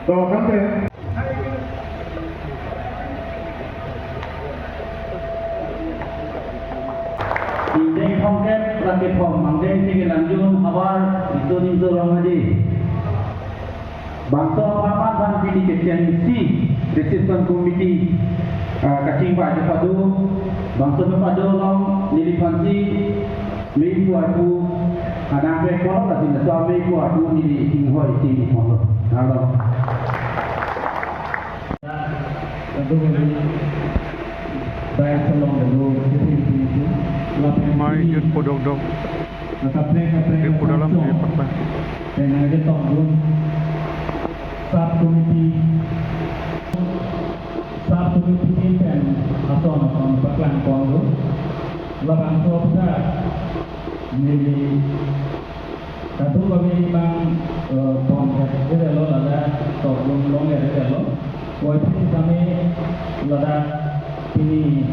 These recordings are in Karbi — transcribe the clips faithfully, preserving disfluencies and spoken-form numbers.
To, kante. Ingdeng thomkep ra kethom, angdeng si kelangjun havar Riso Nimso Rong Aje. Bangso aphan aphan pini kechengsi reception committee, ah, kachingvai kepado, bangso kepado along neliphansi mei pu arpu adang pek pon, lasi laso mei pu arpu neli inghoi chini ponlo. Halo. Kadokave dais along lo, kepin pin pin. Lapen mai pini jut podok dok. Kaprek kaprek di pudalam asam di chong pakpa. Pen nangketokdun sub committee, sub committee pen ason ason paklang ponlo. Labangso aphuthak neli kadokave abang, eh, pon-et-etlo, ladak tokdun long-et-etlo. Puvoiphit tame ladak pini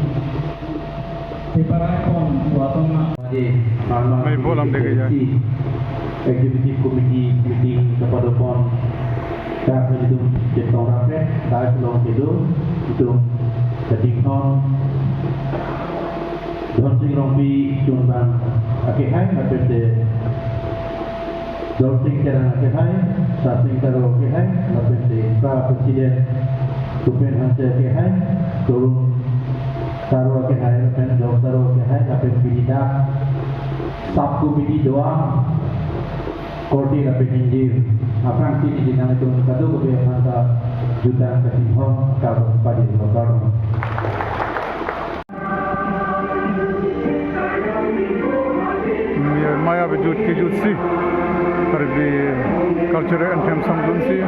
cheparai pon pu ason ma. Aje, mama, mei bolam deke ya. Executive Committee meeting kepadopon. Dak itum chetong rapet, dais along kedo, itum ketingthon. Dhonsing Rongpi chunbang akehai, lapen te Dorsing Terang akehai, Sarsing Taro akehai, lapen te Pra President Kupen Hanse akehai, Torun Taro akehai, lapen Dong Taro akehai, lapen pini dak sub committee doang, korte lapen ingjir aphrangsi neli nanglitum kadokave aphanta jutang ketinghong kardom padi lo, kardom. Ye maya bejut kejutsi Karbi cultural anthem songdunsi